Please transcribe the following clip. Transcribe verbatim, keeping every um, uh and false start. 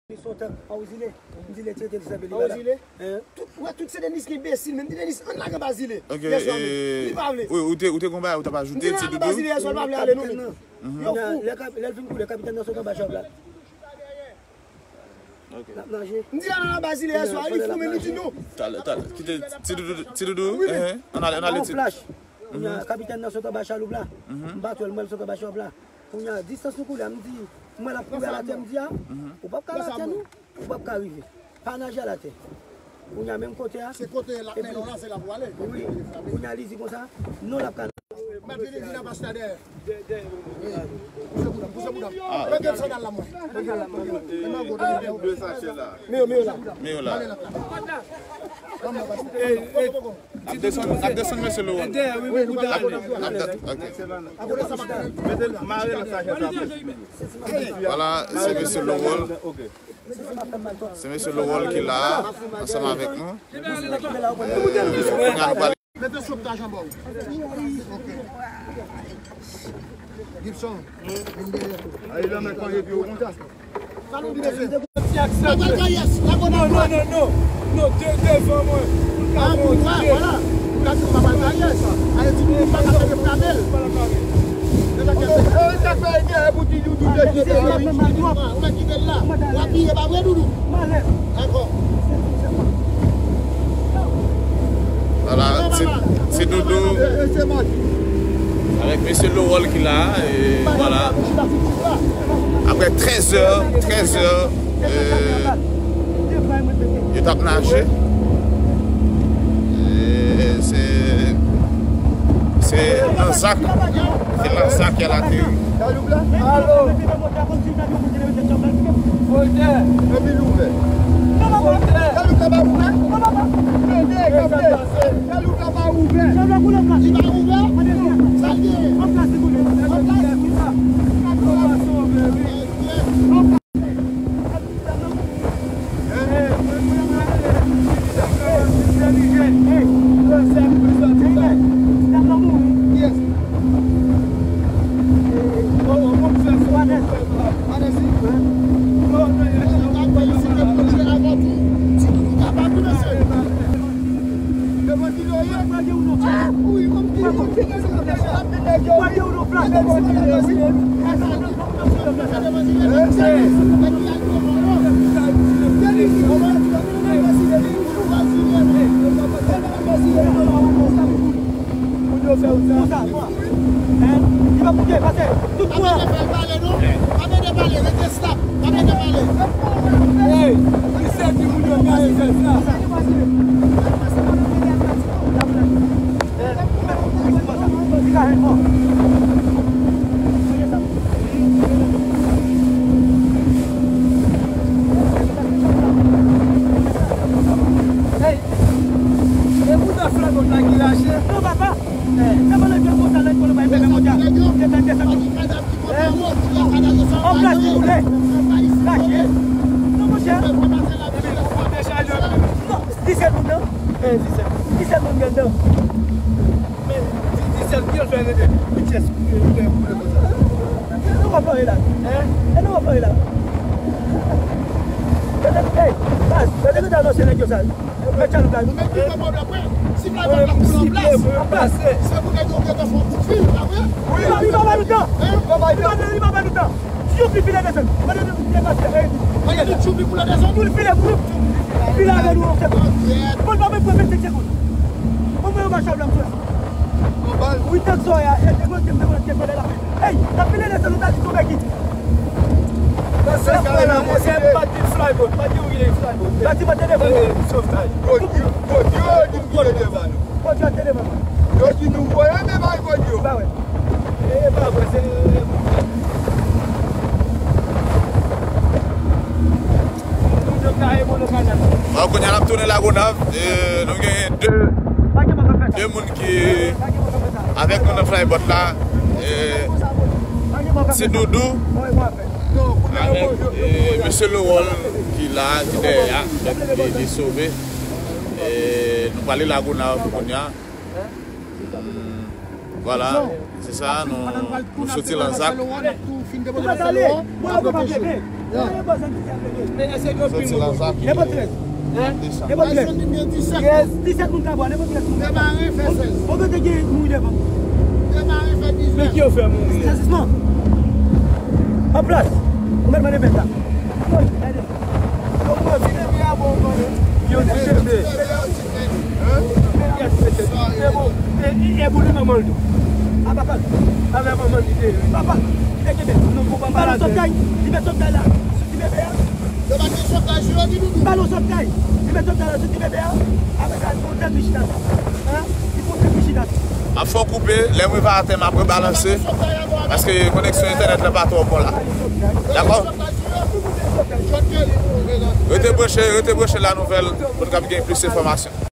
Li son tank, pa ou zile. M di le tire tenis nan pye li pa la. Hein? Tout, ou wè tout se Denis ki enbesil, men m di Denis, ann lage Bazile. Ok, yèswa, men li pa vle. Wi, ou te, ou te gon bagay, ou t ap ajoute, Ti Doudou? M di lage Bazile yèswa, li pa vle ale non, men. Yo fou. Lè kap-, lè l fin koule, kapitèn nan sot anba chòp la. Ok. N ap naje. M di lage Bazile yèswa, li fou, men li di non. Talè, talè. Kite Ti Doudou, Ti Doudou, hein, ann ale, ann ale, Ti. Flash. Kounye a, kapitèn nan sot anba chaloup la. M pa t wè l, m wè l sot anba chòp la. Kounye a, distans nou koule a, m di, m wè l ap kouri alatè, m di a, ou p ap ka alatè non, ou p ap ka rive. Pa naje alatè. Kounye a, menm kote a. Se kote l ap mennen w la, se la pou ale. Wi. Kounye a, li di konsa, non, l ap ka. Mèt vini, vini anba chita dèyè. Pouse boudòm, pouse boudòm. Mwen gen sandal la, mwen. Mwen gen de sachè la. Miyo, miyo la. Miyo la. N ap desann, n ap desann mesye Lowell. N ap, n ap, ok. Vwala, se mesye Lowell Se mesye Lowell ki la a, ansanm avèk nou. Mete sou tajan ba w. Ok. Gibson, vin dèyè tou. Ay, la, men, kòm epi w konn sa. Sa nou di, mesye? Ti aksè. Lagonav, non, non, non, non. Non, de-, devan mwen. Pou l ka monte. Vwala. Ou ka di m pa pral kayès. Ale di nou pa ka fè de frape l. Pa la frape. Deja kèt. E, sa fè de pou ti Doudou de kite la, wi. Ou mèt kite l la. W ap vire, pa vre, Doudou? Dakò. Vwala, se, se Doudou avèk mesye Lowell ki la, e vwala. Apre trèz è, trèz è, e, yo t ap naje. E, se, se nan zak, se nan zak y al ateri. Alo. Voltè. Epi l ouvè. Voltè. Galoup la pa ouvè. Tande, tande. Galoup la pa ouvè. Li pa ouvè. Sa l genyen? An plas. Konsa, konsa. Hein? Li pa pou gen, pase. Tout mwen. Pa mete pale, pale, rete stop. Pa mete pale. Hey, li sèvi moun yo gaye fè sa. Hey, e bouda flabòt la ki rache. Non, papa. Sa pa nan gwo konsa, nan gwo pa fè monte. Desann, desann. An plas li boule. Rache. Non, monchè. Non, disèt moun nan. Disèt moun gen dan. Men, disèt ki yo fè rete. Pityès, e, boule konsa. E nou w ap plore la. Hein? E nou w ap plore la. Gade, hey, baz, gade ki ta anonse nèg yo sa. Mèt chalou la. Ou mèt kite pwoblèm, wi. Si fly bot la koule an plas, se pou nèg yo gentan fè yon kout fil, pa vre? Wi. Li pa, li pa ba nou tan. Hein? Li pa ba nou tan. Tchoup, li file desann. Mande nou, li pase, eh, mande nou tchoup, li koule desann. Pou l file, pou l file avè nou, se bon. Bon, pa menm pou vennsenk segonn. Bon, mwen, yo ba chòv la, m sòti. Wi, tank zòrèy a, e, e, mwen, mwen, mwen, mwen, mwen, Hey, n ap vin ede sa nou ta di tonbe ki. Nan se sa la, se pa di fly boat, pa di ou ye fly boat. Batiman te devan nou. Sovtaj. Yo di, yo di, yo di m ki te devan nou. Pwodui a te devan nou. Yo di nou voye, men pa pwodui yo. Ba wè. E pa vre, se Bon, kounye a n ap tounen Lagonav. E, nou genyen de, de moun ki avèk nou nan flybot la. E, Ti Doudou avèk, e, mesye Lowòl ki la, ki dèyè a, li, li sove. E, nou prale Lagonav kounye a. Hmm. Vwala, se sa, nou, nou soti Lanzak. Ou pa tande? Mwen, ou pa tande? Soti Lanzak. Nenpòt trèz. Trèz. Disèt moun ka bwè, nenpòt trèz moun ka bwè. Demare fè sèz. Bon, bon, kote gen moun devan? Demare fè diznèf. Men ki yo fè mouri? Sezisman. An plas. Ou mèt mande fè sa. Yo manje bebe a bon, manje. Yo di bebe. Yes, mesye. E bon, e, e, e bon, li manman l tou. A papa l. Avè manman l li te. Papa l. Li te kenbe. Non, pou papa la. Li met sòt kay. Li met sòt kay la. Sou ti bebe a. Yo pa gen sòt kay sou yo, ti doudou. Ba nou sòt kay. Li met sòt kay la sou ti bebe a. Apre sa, li fè yon tèt li chita. Hein? Li fè yon tèt li chita. M ap fè w koupe, lè m rive atè, m ap rebalanse. Paske koneksyon entènèt la pa twò bon la. Dakò? Rete branche, rete branche La Nouvelle pou n kab gen plis enfòmasyon.